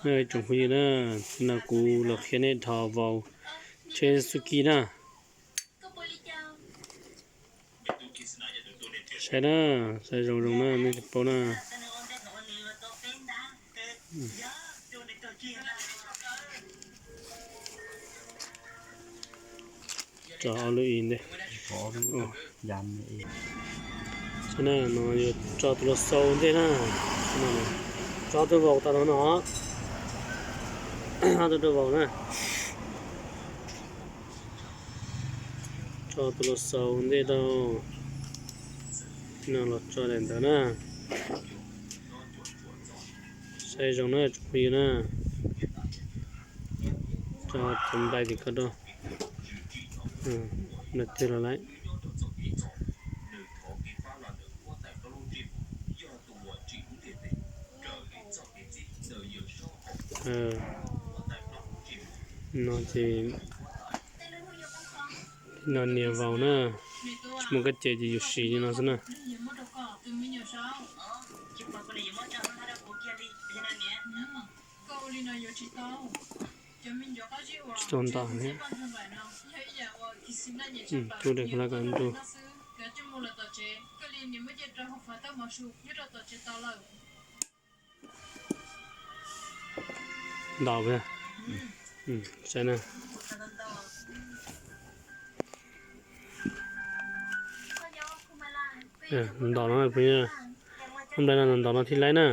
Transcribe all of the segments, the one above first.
Tsoom phooj ywg na, no kuv los qhia nej dhos vaus tsheb Suzuki na. Saib na, saib zoo zoo na, nej thiaj paub na. Tso ob lub i ntej. Saib na, no yuav tso tus los xaus ntej na. Tso tus vaus tas no no. Ob tug rau vaus na. Tso tus los xaus ntej rau. No los tso daim ntawd na. Saib zoo na tsoom phooj ywg na. Tso tus nplai tim ko rau. Nplai twg los lawm. No ces no nias vaus na, tsis muaj kab ces ces yus siv li no xwb na. Tsis tau ntau thiab. Cub dej khav lab kas nruj. Ntaus, saib na. Ntaus no, ntaus no thiaj laib na.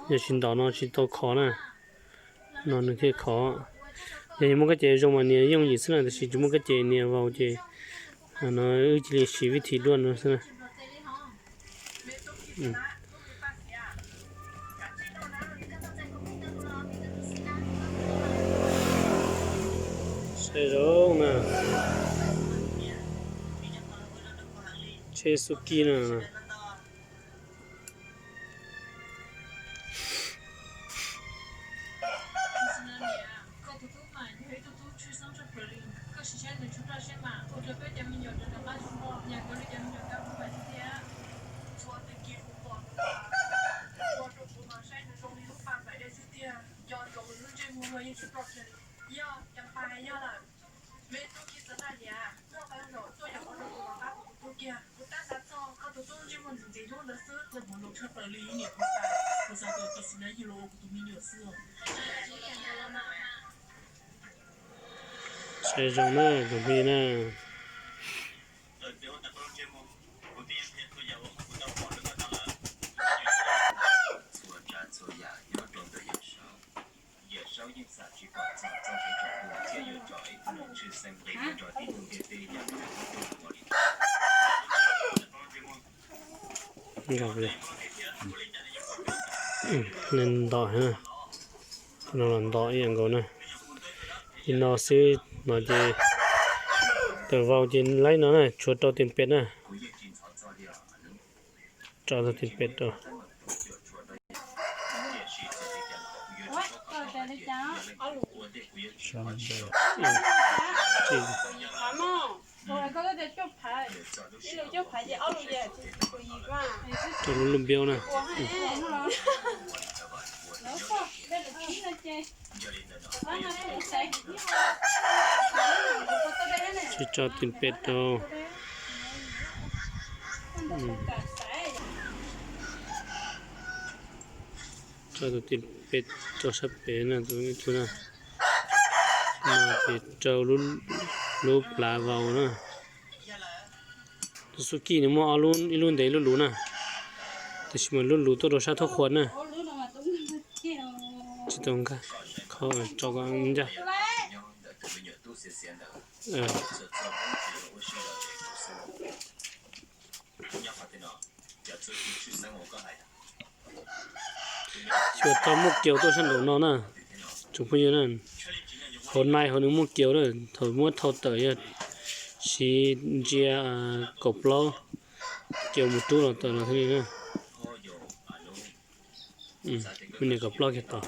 Yog tsis ntaus no tsis tau khov na. No nws thiaj khov. Yog muaj kab ces zoo mas nias yooj yim xwb na, tab sis tsis muaj kab ces nias vaus ces no wb cia li siv vib thim luaj no xwb na. Saib zoo na. Tsheb Suzuki no. Saib zoo na, zoo phooj ywg na. Nws ntom, no los ntom ib yam nkaus na. Li no xwb no ces tawm vau ces laib no na, tshuav rau tim pem na. Rau tim pem rau. Rau lub lub npiaub na. Tsis tso tim pem rau. Tso tus tim pem rau sab pem na, tus ib tug na. No ces rau lub plav vau na. Tus Suzuki nws muaj ob lub, ib lub ntev ib lub luv na. Tiam sis mas lub luv tuaj rau sab thoob qhua na. Tsis tau nqa, kho tso kom ncaj. Xyuas tau muaj kiaus tuaj sab nraum no na, tsoom phooj ywg na. Hauv nai hauv nws muaj kiaus na, thaum muab thau tawm yog siv ntsia kaum plaub kiaus mus rub los tawm los thiaj li na. Muaj nias kaum plaub kiag tod.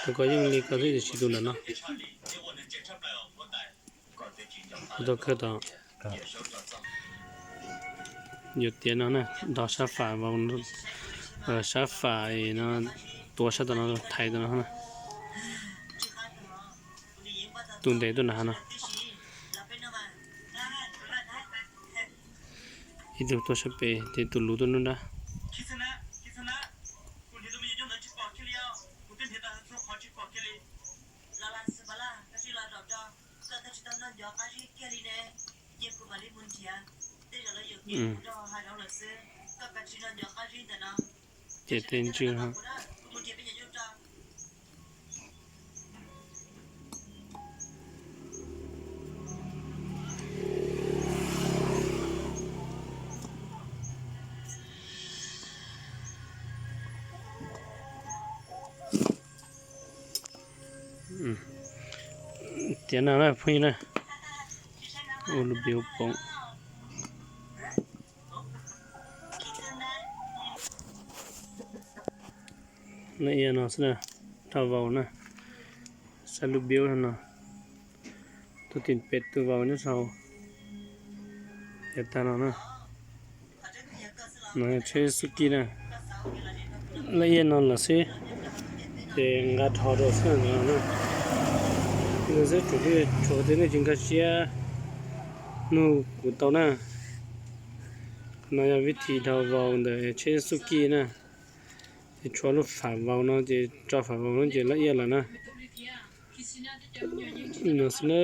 Tus ko yeej li ko thiab tiam sis tus ntawm no. Tus tau kawg tod. Yuav tiav no na, nrog sab fam vau, sab fam no, tuav sab tom no, thaiv tom no na. Tus ntev tuaj nram hav no, ib tug tuaj sab pem ces tus luv tuaj nruab nrab. Ces tej ntswg Tiav no na phooj ywg na, ua lub npiav poov. Laj iab no xwb na, dhau vau na, saib lub npiav no, tus tim pem tus vau nyob saum, yav tag no na. No tsheb Suzuki na, laj iab no lawm xwb, ces nqa dhos rau xwb no na. Li xwb, tshuav tej neeg tsis nkag siab nug kuv tau na. Qhov no yog vib thim dhau vau ntawm tsheb Suzuki na. Ces tshuav lub fam vau no ces tso fam vau no ces laj iab lawm na. No xwb na.